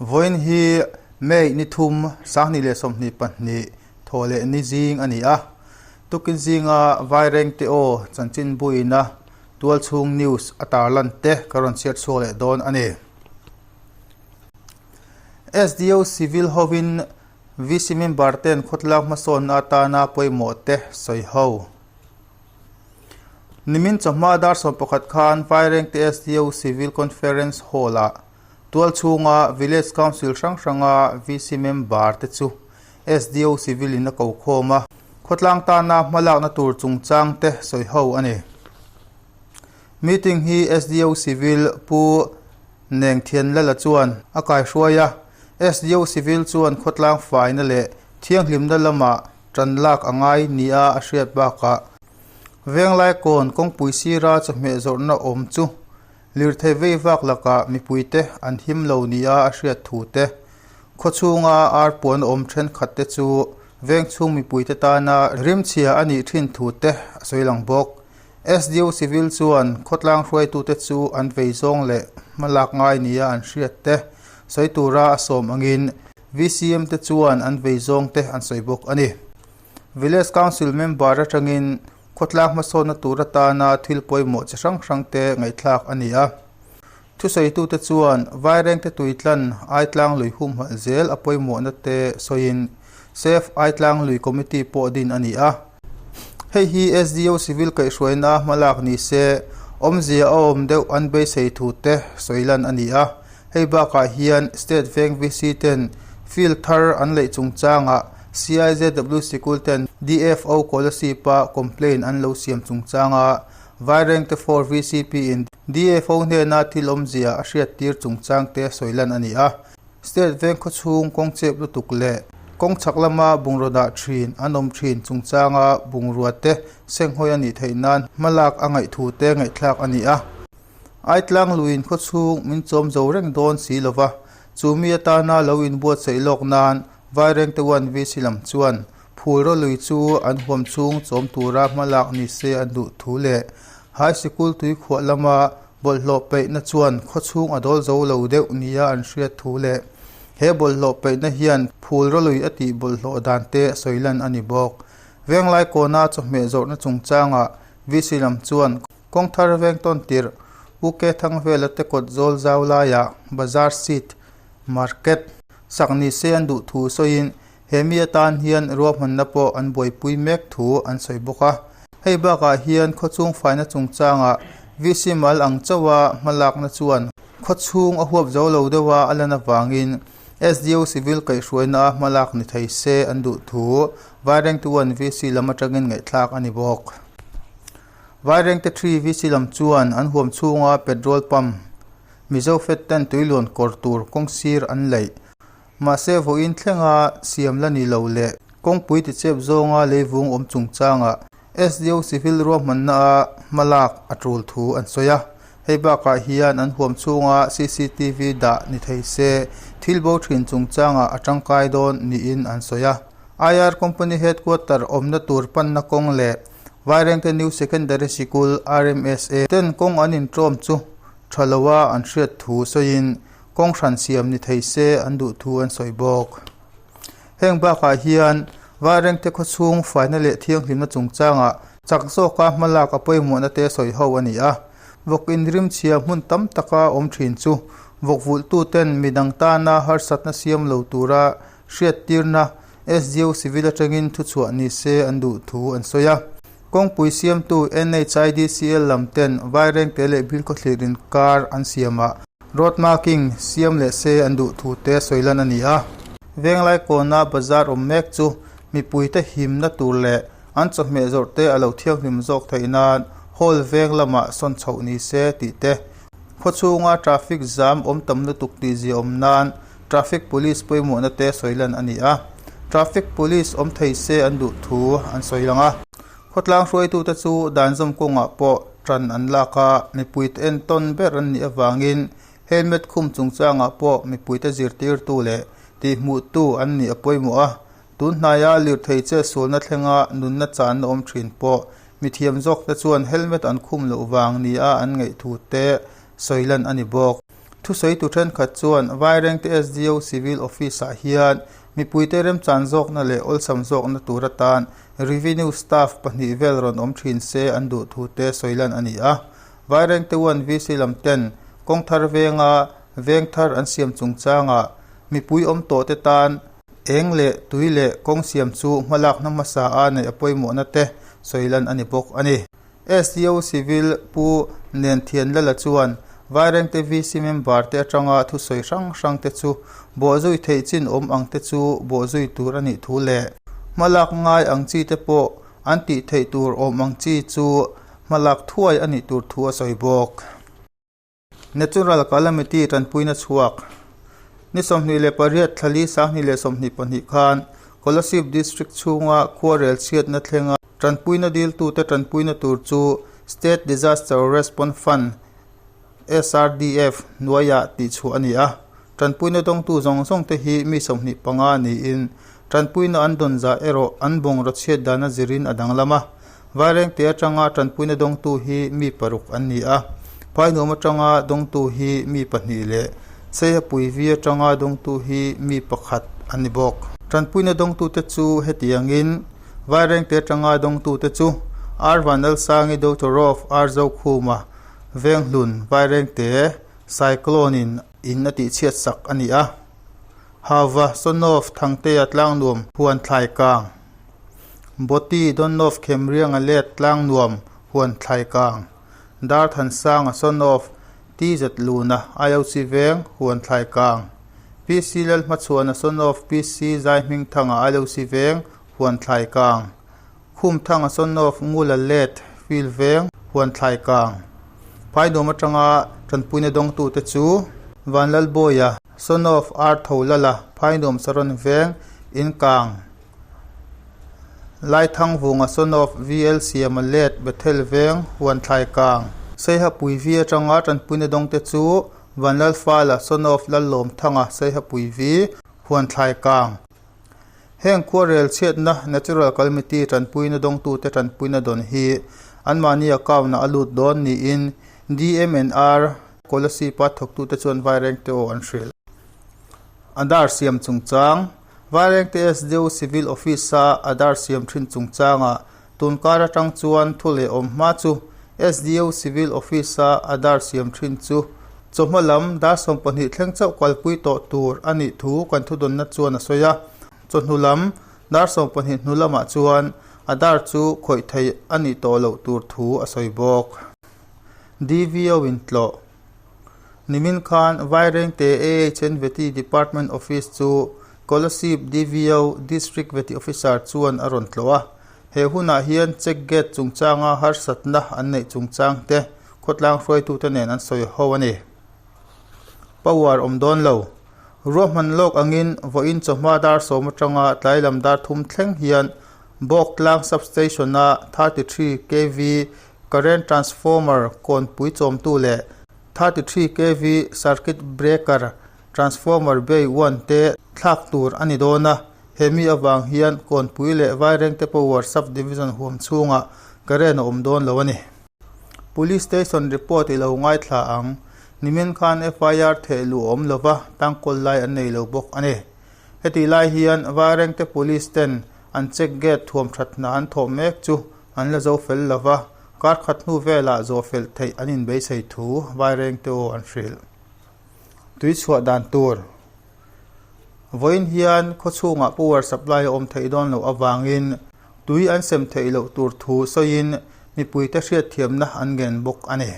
Vawiin hi May ni thum 2022 thawh leh ni zing a ni a. Tukin zinga Vairengte aw chanchinbuina tualchhung news a tarlan te ka rawn chhiat chhuak leh dawn a ni. SDO Civil hovin VC member ten khawtlang hmasawnna atana pawimawh te sawi ho. Nimin chawhma dar 11 khan Vairengte SDO Civil Conference Hall-ah tualchhunga Village Council hrang hranga VC member te chu SDO Civil in a ko khawm a, khawtlang tana hmalakna tur chungchang te sawi ho a ni. Meeting hi SDO Civil Pu Nengthianlala chuan a kaihruai a, SDO Civil chuan khawtlang faina leh thianghlimna lamah Ṭan lak a ngai nia a hriat bakah Venglai kawn kawngpui sira chawhmeh zawrhna awm chu lirthei vei vak lakah mipuite an him lo nia a hriat thu te, khawchhunga ar puan awm thenkhat te chu vengchhung mipuite tana rimchhia a nih thin thu te a sawi lang bawk. SDO Civil chuan khawtlang hruaitute chu an vei zawng leh hmalak ngai nia an hriat te sawi tura a sawm angin VCM te chuan an vei zawng te an sawi bawk a ni. Village Council member atangin khawtlang hmasawnna tur atana thil pawimawh chi hrang hrang te ngaihthlak a ni a. Thusawitute chuan Vairengte Tuitlan Aitlang lui humhalh zel a pawimawhna te sawiin Save Aitlang Lui Committee pawh din a ni a. Hei hi SDO Civil kaihhruaina hmalak ni se awmzia a awm deuh an beisei thu te sawi lan a ni a. Hei bakah hian State Veng VC ten field thar an leih chungchangah CIZW sikul ten DFO Kolasib-a complaint an lo siam chungchanga Vairengte 4 VCP in DFO hnena thil awmzia a hriattir chungchangte sawi lan a ni a. State Veng khawchhung kawng chep lutuk leh kawng chhak lama bungraw dah thin an awm thin chungchanga bungrua te senghawi a nih theih nan hmalak a ngaihthu te ngaihthlak a ni a. Aitlang luin khawchhung min chawm zo reng dawn si lo va, chu mi atana lo inbuatsaih lawk nan Vairengte One VC lam chuan Phulraw lui chu an huam chhung chawm tura hmalak ni se an duh thu leh High Sikul tuikhuah lama bawlhhlawh peihna chuan khawchhung a dawl zo lo deuh nia an hriat thu leh he bawlhhlawh peihna hian Phulraw lui a tih bawlhhlawh dan te sawi lan a ni bawk. Venglai kawna chawhmeh zawrhna chungchangah VC lam chuan Kawng thar veng tawn tirh UK Thangvela te kawt zawl zau laiah Bazar Seat Market sak ni se an duh thu sawiin he mi atan hian ruahmanna pawh an buaipui mek thu an sawi bawk a. Hei bakah hian khawchhung faina chungchangah VC mal ang chauha hmalakna chuan khawchhung a huap zo lo deuha a lan avangin SDO Civil kaihhruaina hmalak ni thei se an duh thu Vairengtuan VC lam atangin ngaihthlak a ni bawk. Vairengte Tree VC lam chuan an huam chhunga petrol pump Mizo Fed ten tuiluan kawr tur kawng sir an leih. Mahse vawiin thlenga siam la ni lo leh kawngpui tichep zawnga leivung awm chungchangah SDO Civil ruahmanna a hmalak a tul thu an sawi a. Hei bakah hian an huam chhunga cctv dah ni thei se thil bo thin chungchangah a tangkai dawn niin an sawi a. IR Company Headquarter awmna tur panna kawng leh Vairengte New Secondary Sikul, RMSA, ten kawng an inṭawm chu ṭha loa an hriat thu sawiin kawng hran siam ni thei se an duh thu an sawi bawk. Heng bakah hian Vairengte khawchhung faina leh thianghlimna chungchangah chak zawka hmalak a pawimawhna te sawi ho a ni a. Vawk inrimchhia hmun tam taka awm ṭhin chu vawk vulhtuten midang tana harsatna siam lo tura hriattirna SDO Civil atangin thuchhuah ni se an duh thu an sawi a. Kawngpui siamtu NHIDCL lam ten Vairengte leh Bilkhawthlir inkar an siamah road marking siam leh se an duh thu te sawi lan a ni a. Venglai kawna bazar awm mek chu mipuite himna tur leh an chawhmeh zawrh te a lo thianghlim zawk theih nan hall veng lamah sawn chhoh ni se tih te Khawchhunga traffic zam awm tam lutuk tih zia awm nan traffic police pawimawhna te sawi lan a ni a. Traffic police awm thei se an duh thu an sawi lang a. Khawtlang hruaitute chu dan zawm kawngah pawh tan an lak a, mipuite entawn ber an nih avangin helmet khum chungchangah pawh mipuite zirtirtu leh tihhmuhtu an nih a pawimawh a. Tun hnaia lirthei che sualna thlenga nunna channa awm thin pawh mithiam zawkte chuan helmet an khum loh vang nia an ngaih thu te sawi lan a ni bawk. Thusawitu thenkhat chuan Vairengte SDO Civil Office-ah hian mipuite remchan zawkna leh awlsam zawkna tur atan Revenue Staff pahnih vel rawn awm thin se an duh thu te sawi lan a ni a. Vairengte one VC lam ten kawng thar venga veng thar an siam chungchangah mipui awm tawh te tan eng leh tui leh kawng siam chu hmalakna hmasa a neih a pawimawhna te sawi lan a ni bawk a ni. SDO Civil Pu Nenthianlala chuan Vairengte VC member te atanga thusawi hrang hrang te chu bawhzui theih chin awm ang te chu bawhzui tur a nih thu leh hmalak ngai ang chi te pawh an tih theih tur awm ang chi chu hmalak thuai a nih tur thu a sawi bawk. Natural Calamity tanpuina chhuak ni 28 thlali 2022 khan Kolasib District chhunga khuarel chhiatna thlenga tanpuina diltute tanpuina tur chu State Disaster Response Fund, SRDF, hnuaiah tihchhuah a ni a. Tanpuina dawngtu zawng zawng te hi mi 25 niin tanpuina an dawn zah erawh an bungraw chhiat dana zirin a danglam a. Vairengte atanga tanpuina dawngtu hi mi paruk an ni a, Phainuam atanga dawngtu hi mi pahnih leh Seihapuivi atanga dawngtu hi mi pakhat an ni bawk. Tanpuina dawngtute chu hetiangin Vairengte atanga dawngtute chu R Vanlalsangi Dotorov, R Zokhuma, Venghlun, Vairengte, Cyclone-in in a tihchhiat sak a ni a. Hauva, Sonov, Thangtea Tlangnuam, Huan Thlai Kang, Boti, Donov, Khemrianga let Tlangnuam, Huan Thlai Kang, Dar Thansanga, Sonov, TZ Luna, IOC Veng, Huan Thlai Kang, PC Lalhmachhuana, Sonov, PC Zaihmingthanga, IOC Veng, Huan Thlai Kang, Khum Thanga Sonov Ngula let Field Veng Huan Thlai Kang Phainuam atanga tanpuina dawngtute chu Vanlalbawia Sonov Ar Tho Lala Phainuam Saron Veng In Kang Laithang Vunga Sonov VL Siama let Bethel Veng Huan Thlai Kang Seihapui Vi atanga tanpuina dawngte chu Vanlalfala Sonov Lallawm Thanga Seihapui Vi Huan Thlai Kang Heng khuarel chhiatna Natural Calamity tanpuina dawngtute tanpuina dawn hi anmahni account-ah a lut dawn niin DMNR Kolasib-a thawktute chuan Vairengte aw an hrilh. Aadhaar siam chungchang, Vairengte SDO Civil Office-a Aadhaar siam thin chungchangah tunkar atang chuan thu leh awm hma chu SDO Civil Office-a Aadhaar siam thin chu chawhma lam dar 12 thleng chauh kalpui tawh tur a nih thu kan thudawnna chuan a sawi a. Chawhnu lam dar 12 hnu lamah chuan Aadhaar chu khawih theih a nih tawh loh tur thu a sawi bawk. DVO in tlawh Nimin khan Vairengte AHN Vety Department Office chu Kolasib DVO District Vety Officer chuan a rawn tlawh a. He hunah hian check gate chungchanga harsatna an neih chungchang te khawtlang hruaitute nen an sawi ho a ni. Power awm dawn lo. Ruahman lawk angin vawiin chawhma dar sawm atanga tlai lam dar thum thleng hian Bawktlang Substation-a 33 kv current transformer kawnpui chawmtu leh 33 kv circuit breaker transformer bay one te thlak tur a ni dawn a. He mi avang hian kawnpui leh Vairengte Power Sub-Division huam chhungah current a awm dawn lo a ni. Police Station report i lo ngaithla ang. Nimin khan FIR theh luh a awm lova, tangkawl lai an nei lo bawk a ni. Hetih lai hian Vairengte Police ten an check gate thuam that hna an thawh mek chu an la zo fel lova, kar khat hnu velah zawh fel theih an inbeisei thu Vairengte aw an hrilh. Tui chhuah dan tur. Vawiin hian khawchhungah power supply a awm theih dawn loh avangin tui an sem theih loh tur thu sawiin mipuite hriatthiamna an ngen bawk a ni.